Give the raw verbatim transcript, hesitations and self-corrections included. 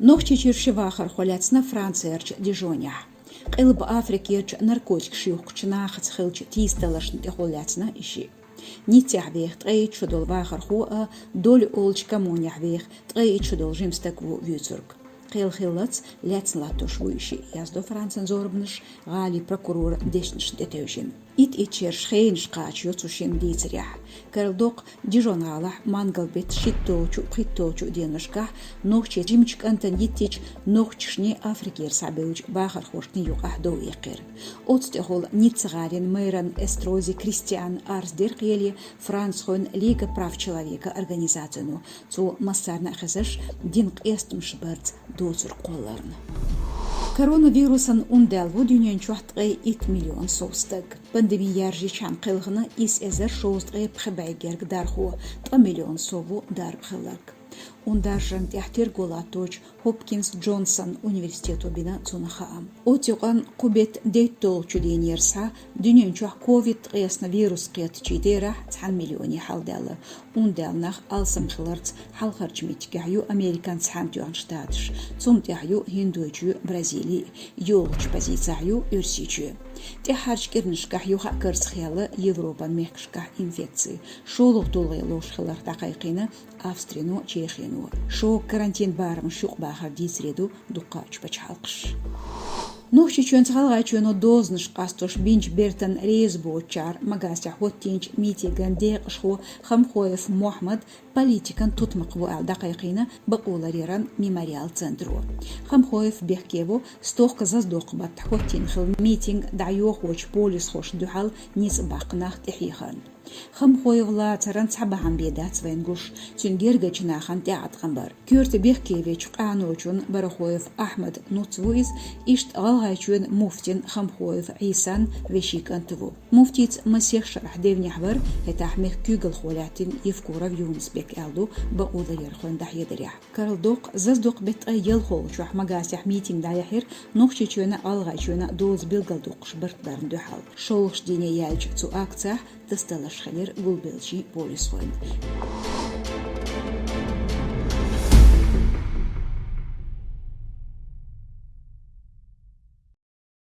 Нохчийчуьра ши вахархо лаьцна Францерчу Дижонехь. Къилба Африкерчу наркотикаш юхкучу нахаца хиллачу тийсадаларшна тӀехула лаьцна и шиъ. Ниццехь веха ткъе итт шо долу вахархо а, Доль олучу коммунехь веха ткъе итт шо долу жима стаг ву вуьйцург. Кхел хиллалц лаьцна латтош ву и шиъ, яздо Францин зорбанаш гӀалин прокуроран дешнашна тӀетевжина. Итт-итт шераш хенаш кхачайо цу шинна дийцарехь. Карладоккху, Дижон-гӀалахь мангал-беттан шийтталгӀачу, пхийтталгӀачу деношкахь нохчийн жимачу кӀантана йиттича, нохчашний Африкера схьабевллачу бахархошний юкъахь дов эккхира. Оцу тӀехула Ницца-гӀалин мэран Эстрози Кристиана арз дира кхеле францхойн Лига прав человека организацино, цо массарна а хезаш дина къестамаш барца доцург кхолларна. Коронавирусан ундаьлла ву дуьнен чохь ткъе итт миллион сов стаг. Пандеми яржичхьана кхелхина исс эзар шовзткъе пхи бӀе гергга дархо, ткъа миллион сов ву дарба хилларг. Ундаржарна тӀехь терго латточу Хопкинс Джонсон университето бина цунах хаам. Оцу юкъанна кху беттан дейтталгӀачу дийнера схьа дуьнен чохь ковид ткъесна вирус кхеттачийн терахь цхьана миллионе хьалдаьлла. Ундаьлла нах алсам хиларца хьалхарчу меттигехь ю Американ Цхьаьнатоьхна Штаташ, цунна тӀехь ю ХӀиндойчоь, Бразили, йолучу позицехь ю Оьрсийчоь. ТӀаьххьарчу кӀирнашкахь юха а карзахъяьлла Европан мехкашкахь инфекци. ШолгӀа тулгӀе ловш хиларх дӀакхайкхийна Австрино, Чехино. Шога карантин барамаш юкъабахар дийцаре ду дуккхачу пачхьалкхаша. Нохчийчоьнца ГӀалгӀайчоьно дозанаш къастош бинчу бертан реза боцучара Магасехь хӀоттийначу митинган декъашхо Хамхоев Мохьмад политикан тутмакх ву аьлла дӀакхайкхийна бакъоларъяран Мемориал центро. Хамхоев бехке ву, стохка зазадоккху баттахь хӀоттийна хилла митинг дӀайохочу полисхошна дуьхьал ницкъ баккха нах тӀехьехарна. Хамхоев лацаран цхьа бахьана бен дац вайна гуш, цуьнан гергарчу нахана тӀеӀаткъам бар. Коьрта бехке вечу къаночун Барахоев Ахьмадан нуц ву иза, иштта ГӀалгӀайчоьнан муфтин Хамхоев Ӏийсан вешин кӀант ву. Муфтица масех шарахь девнехь вара, хӀетахь мехкан куьйгалхо лаьттина Евкуров Юнус-Бек аьлла ду бакъоларъярхойн дӀахьедарехь. Карладоккху, зазадоккху беттан ткъе ялхолгӀачохь Магасехь митинг дӀаяьхьира Нохчийчоьнан а, ГӀалгӀайчоьнан а доза билгал доккхуш барт барна дуьхьал. ШолгӀачу дийне яьллачу цу акцехь тасадаларш хилира гулбеллачийн полисхойн.